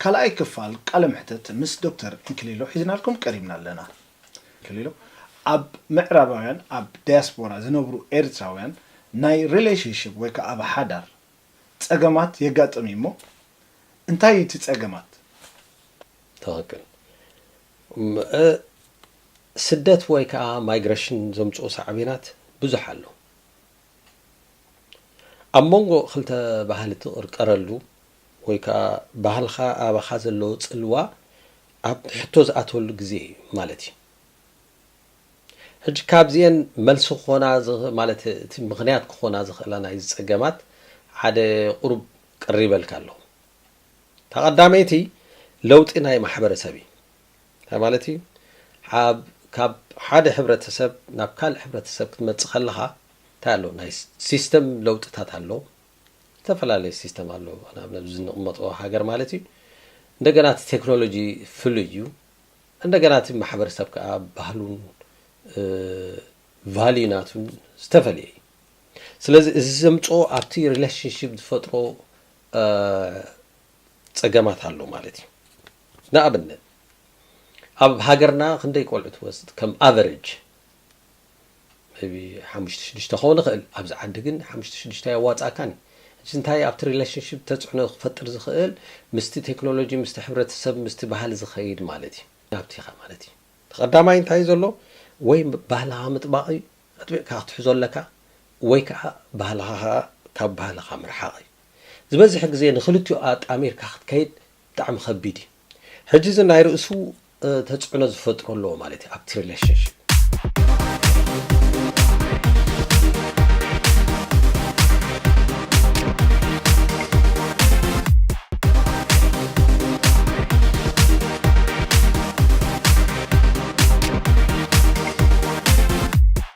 ካልኣይ ክፋል ቃለ መሕተት ምስ ዶክተር እንክሊሎ ሒዝናልኩም ቀሪብና ኣለና። እንክሊሎ፣ ኣብ ምዕራባውያን ኣብ ዳያስፖራ ዝነብሩ ኤርትራውያን ናይ ሪሌሽንሽፕ ወይ ከዓ ኣብ ሓዳር ጸገማት የጋጥም እዩ እሞ እንታይ እዩ እቲ ጸገማት? ትኽክል። ም- እ፣ ስደት ወይ ከዓ ማይግሬሽን ዘምፅኡ ሳዕቤናት ብዙሕ ኣሎ። ኣብ መንጎ ክልተ ባህሊ ትቕርቀረሉ ወይ ከዓ ባህልኻ ኣባኻ ዘለዎ ፅልዋ ኣብ ሕቶ ዝኣተወሉ ግዜ እዩ ማለት እዩ። ሕጂ ካብዚአን መልሲ ክኾና ዝኽ- ማለት እቲ ምኽንያት ክኾና ዝኽእላ ናይ ዝፀገማት ሓደ ቁሩብ ቅሪበልካ ኣለኹ። ተቐዳመይቲ ለውጢ ናይ ማሕበረሰብ እዩ። እንታይ ማለት እዩ? ኣብ ካብ ሓደ ሕብረተሰብ ናብ ካልእ ሕብረተሰብ ክትመፅእ ከለኻ እንታይ ኣሎ? ናይ ሲስተም ለውጥታት ኣሎ። ዝተፈላለየ ሲስተም ኣሎ። ንኣብነት ዝንቕመጦ ሃገር ማለት እዩ። እንደገና እቲ ቴክኖሎጂ ፍሉይ እዩ። እንደገና እቲ ማሕበረሰብ ከዓ ባህሉን ቫልዩ ናቱን ዝተፈለየ እዩ። ስለዚ እዚ ዘምፅኦ ኣብቲ ሪሌሽንሽፕ ዝፈጥሮ ፀገማት ኣሎ ማለት እዩ። ንኣብነት ኣብ ሃገርና ክንደይ ቆልዑ ትወስድ ከም ኣቨሬጅ ቢ ሓሙሽተ ሽዱሽተ ክኸውን ይኽእል። ኣብዚ ዓዲ ግን ሓሙሽተ ሽዱሽተ ኣየዋፃእካን እዩ። እዚ እንታይ ኣብቲ ሪሌሽንሽፕ ተፅዕኖ ክፈጥር ዝኽእል ምስቲ ቴክኖሎጂ ምስቲ ሕብረተሰብ ምስቲ ባህሊ ዝኸይድ ማለት እዩ። ናብቲኻ ማለት እዩ። ተቐዳማይ እንታይ እዩ ዘሎ? ወይ ባህልኻ ምጥባቕ እዩ ኣጥቢቕካ ክትሕዞ ኣለካ፣ ወይ ከዓ ባህልኻ ከዓ ካብ ባህልኻ ምርሓቕ እዩ። ዝበዝሕ ግዜ ንክልቲኡ ኣጣሚርካ ክትከይድ ብጣዕሚ ከቢድ እዩ። ሕጂ እዚ ናይ ርእሱ ተፅዕኖ ዝፈጥሮ ኣለዎ ማለት እዩ ኣብቲ ሪሌሽንሽፕ።